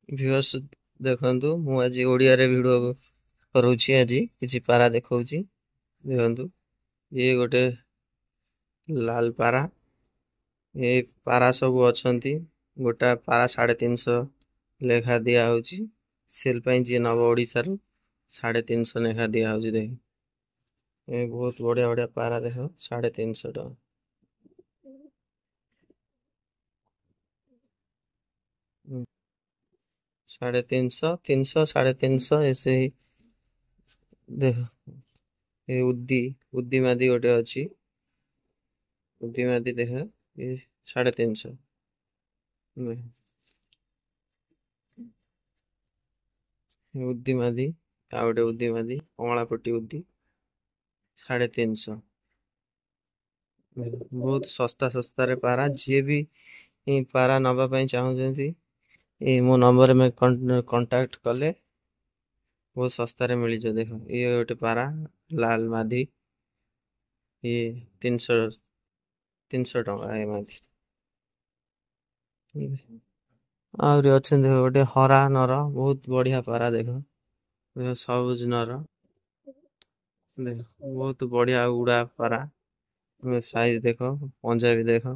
Viewers ଦେଖନ୍ତୁ, ମୁଁ ଆଜି ଓଡ଼ିଆରେ ଭିଡ଼ିଓ କରୁଛି। ଆଜି କିଛି ପାରା ଦେଖାଉଛି, ଦେଖନ୍ତୁ। ଇଏ ଗୋଟେ ଲାଲ ପାରା। ଏ ପାରା ସବୁ ଅଛନ୍ତି। ଗୋଟା ପାରା 350 ଲେଖା ଦିଆହେଉଛି ସେଲ୍ ପାଇଁ। ଯିଏ ନେବ ଓଡ଼ିଶାରୁ, 350 ଲେଖା ଦିଆହେଉଛି। ଦେଖ, ଏ ବହୁତ ବଢ଼ିଆ ବଢ଼ିଆ ପାରା ଦେଖ, 350 ଟଙ୍କା। 350, 300, 350 ଏସେ। ଦେଖ, ଏ ଉଦି ଉଦି ମାଦି ଗୋଟେ ଅଛି। ଉଦି ମାଦି ଦେଖ, ଏ 350। ଉଦି ମାଦି, ଆଉ ଗୋଟେ ଉଦି ମାଦି, କମଳା ପଟି ଉଦି, 350। ବହୁତ ଶସ୍ତା ଶସ୍ତାରେ ପାରା। ଯିଏ ବି ପାରା ନେବା ପାଇଁ ଚାହୁଁଛନ୍ତି, ଏ ମୋ ନମ୍ବରରେ କଣ୍ଟାକ୍ଟ କଲେ ବହୁତ ଶସ୍ତାରେ ମିଳିଯିବ। ଦେଖ, ଇଏ ଗୋଟେ ପାରା ଲାଲ ମାଦି, ଇଏ 300 ଟଙ୍କା ଏ ମାଦି। ଆହୁରି ଅଛନ୍ତି। ଦେଖ, ଗୋଟେ ହରା ନର, ବହୁତ ବଢିଆ ପାରା। ଦେଖ ଦେଖ, ସବୁଜ ନର ଦେଖ, ବହୁତ ବଢିଆ ଉଡା ପାରା। ସାଇଜ ଦେଖ, ପଞ୍ଜା ବି ଦେଖ,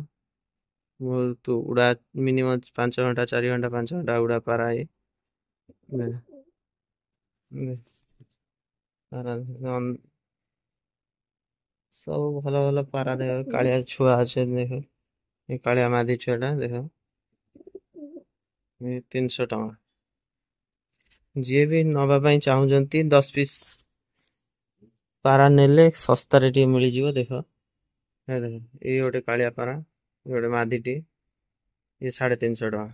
ବହୁତ ଉଡା। ମିନିମମ୍ 5 ଘଣ୍ଟା, 4 ଘଣ୍ଟା, 5 ଘଣ୍ଟା ଉଡା ପାରା ଇଏ। ପାରା ସବୁ ଭଲ ଭଲ ପାରା ଦେଖ। କାଳିଆ ଛୁଆ ଅଛନ୍ତି ଦେଖ, ଏ କାଳିଆ ମାଦି ଛୁଆଟା ଦେଖ, 300 ଟଙ୍କା। ଯିଏ ବି ନବା ପାଇଁ ଚାହୁଁଛନ୍ତି, 10 ପିସ୍ ପାରା ନେଲେ ଶସ୍ତାରେ ଟିକେ ମିଳିଯିବ। ଦେଖ ଦେଖ, ଏଇ ଗୋଟେ କାଳିଆ ପାରା, ଗୋଟେ ମାଦିଟି, ଇଏ 350 ଟଙ୍କା।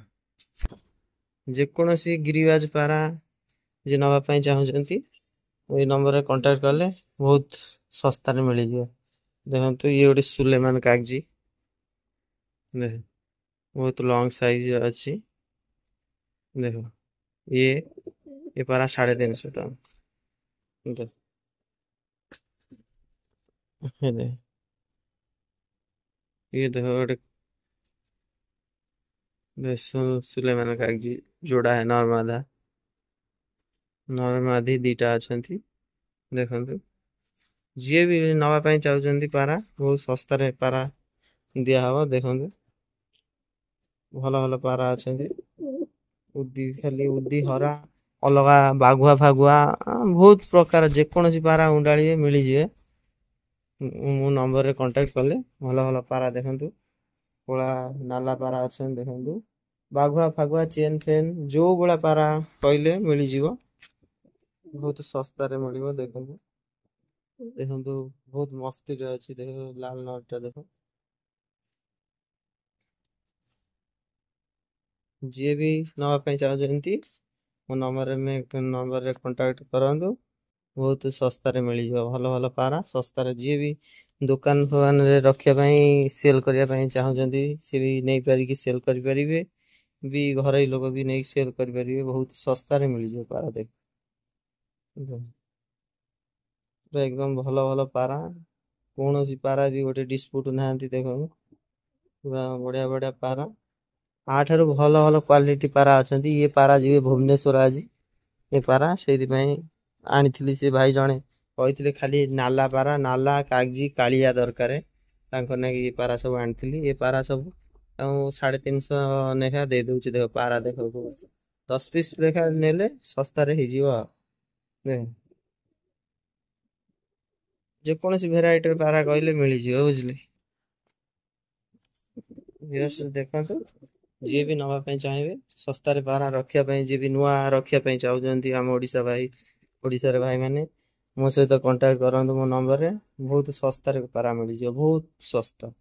ଯେକୌଣସି ଗିରିବାଜ ପାରା ଯିଏ ନେବା ପାଇଁ ଚାହୁଁଛନ୍ତି, ଏଇ ନମ୍ବରରେ କଣ୍ଟାକ୍ଟ କଲେ ବହୁତ ଶସ୍ତାରେ ମିଳିଯିବ। ଦେଖନ୍ତୁ, ଇଏ ଗୋଟେ ସୁଲେମାନ କାଗଜି ଦେଖ, ବହୁତ ଲଙ୍ଗ ସାଇଜ ଅଛି ଦେଖ। ଇଏ ଏ ପାରା 350 ଟଙ୍କା। ଦେଖ, ଇଏ ଦେଖ, ଗୋଟେ ସୁଲେମାନ କାଗଜି ଯୋଡ଼ା ନର୍ମଦା, ନର୍ମାଦି ଦିଟା ଅଛନ୍ତି ଦେଖନ୍ତୁ। ଯିଏ ବି ନେବା ପାଇଁ ଚାହୁଁଛନ୍ତି ପାରା, ବହୁତ ଶସ୍ତାରେ ପାରା ଦିଆହବ। ଦେଖନ୍ତୁ, ଭଲ ଭଲ ପାରା ଅଛନ୍ତି। ଉଦି, ଖାଲି ଉଦି, ହରା, ଅଲଗା ବାଘୁଆ ଫାଗୁଆ, ବହୁତ ପ୍ରକାର ଯେକୌଣସି ପାରା ଉଣ୍ଡାଳିବେ ମିଳିଯିବେ। ମୁଁ ନମ୍ବରରେ କଣ୍ଟାକ୍ଟ କଲେ। ଭଲ ଭଲ ପାରା ଦେଖନ୍ତୁ, କଳା ନାଲା ପାରା ଅଛନ୍ତି ଦେଖନ୍ତୁ। ବାଘୁଆ ଫାଗୁଆ, ଚେନ୍ ଫେନ୍, ଯୋଉ ଭଳିଆ ପାରା କହିଲେ ମିଳିଯିବ, ବହୁତ ଶସ୍ତାରେ ମିଳିବ। ଦେଖନ୍ତୁ ଦେଖନ୍ତୁ, ବହୁତ ମସ୍ତିରେ ଅଛି ଦେଖ, ଲାଲ ନଟା ଦେଖ। ଯିଏ ବି ନେବା ପାଇଁ ଚାହୁଁଛନ୍ତି, ମୋ ନମ୍ବରରେ ନମ୍ବରରେ କଣ୍ଟାକ୍ଟ କରନ୍ତୁ, ବହୁତ ଶସ୍ତାରେ ମିଳିଯିବ ଭଲ ଭଲ ପାରା ଶସ୍ତାରେ। ଯିଏ ବି ଦୋକାନ ଫୋକାନରେ ରଖିବା ପାଇଁ, ସେଲ୍ କରିବା ପାଇଁ ଚାହୁଁଛନ୍ତି, ସେ ବି ନେଇପାରିକି ସେଲ୍ କରିପାରିବେ ବି, ଘରୋଇ ଲୋକ ବି ନେଇକି ସେଲ୍ କରିପାରିବେ। ବହୁତ ଶସ୍ତାରେ ମିଳିଯିବ ପାରା। ଦେଖ, ପୁରା ଏକଦମ ଭଲ ଭଲ ପାରା। କୌଣସି ପାରା ବି ଗୋଟେ ଡିସ୍ପ୍ୟୁଟ୍ ନାହାନ୍ତି। ଦେଖନ୍ତୁ, ପୁରା ବଢ଼ିଆ ବଢ଼ିଆ ପାରା। ଆଠାରୁ ଭଲ ଭଲ କ୍ୱାଲିଟି ପାରା ଅଛନ୍ତି। ଇଏ ପାରା ଯିବେ ଭୁବନେଶ୍ୱର ଆଜି ଏ ପାରା, ସେଇଥିପାଇଁ ଆଣିଥିଲି। ସେ ଭାଇ ଜଣେ କହିଥିଲେ ଖାଲି ନାଲା ପାରା, ନାଲା କାଗଜି କାଳିଆ ଦରକାର, ତାଙ୍କ ନାଗି ଏ ପାରା ସବୁ ଆଣିଥିଲି। ଏ ପାରା ସବୁ ଆଉ 350 ଲେଖା ଦେଇଦେଉଛି। ଦେଖ ପାରା ଦେଖ, 10 ପିସ୍ ଲେଖା ନେଲେ ଶସ୍ତାରେ ହେଇଯିବ। ଆଉ ଦେଖ, ଯେକୌଣସି ଭେରାଇଟିର ପାରା କହିଲେ ମିଳିଯିବ, ବୁଝିଲେ? ଦେଖନ୍ତୁ, ଯିଏ ବି ନେବା ପାଇଁ ଚାହିଁବେ ଶସ୍ତାରେ ପାରା ରଖିବା ପାଇଁ, ଯିଏ ବି ନୂଆ ରଖିବା ପାଇଁ ଚାହୁଁଛନ୍ତି, ଆମ ଓଡ଼ିଶା ଭାଇ, ଓଡ଼ିଶାର ଭାଇମାନେ ମୋ ସହିତ କଣ୍ଟାକ୍ଟ କରନ୍ତୁ ମୋ ନମ୍ବରରେ। ବହୁତ ଶସ୍ତାରେ ପାରା ମିଳିଯିବ, ବହୁତ ଶସ୍ତା।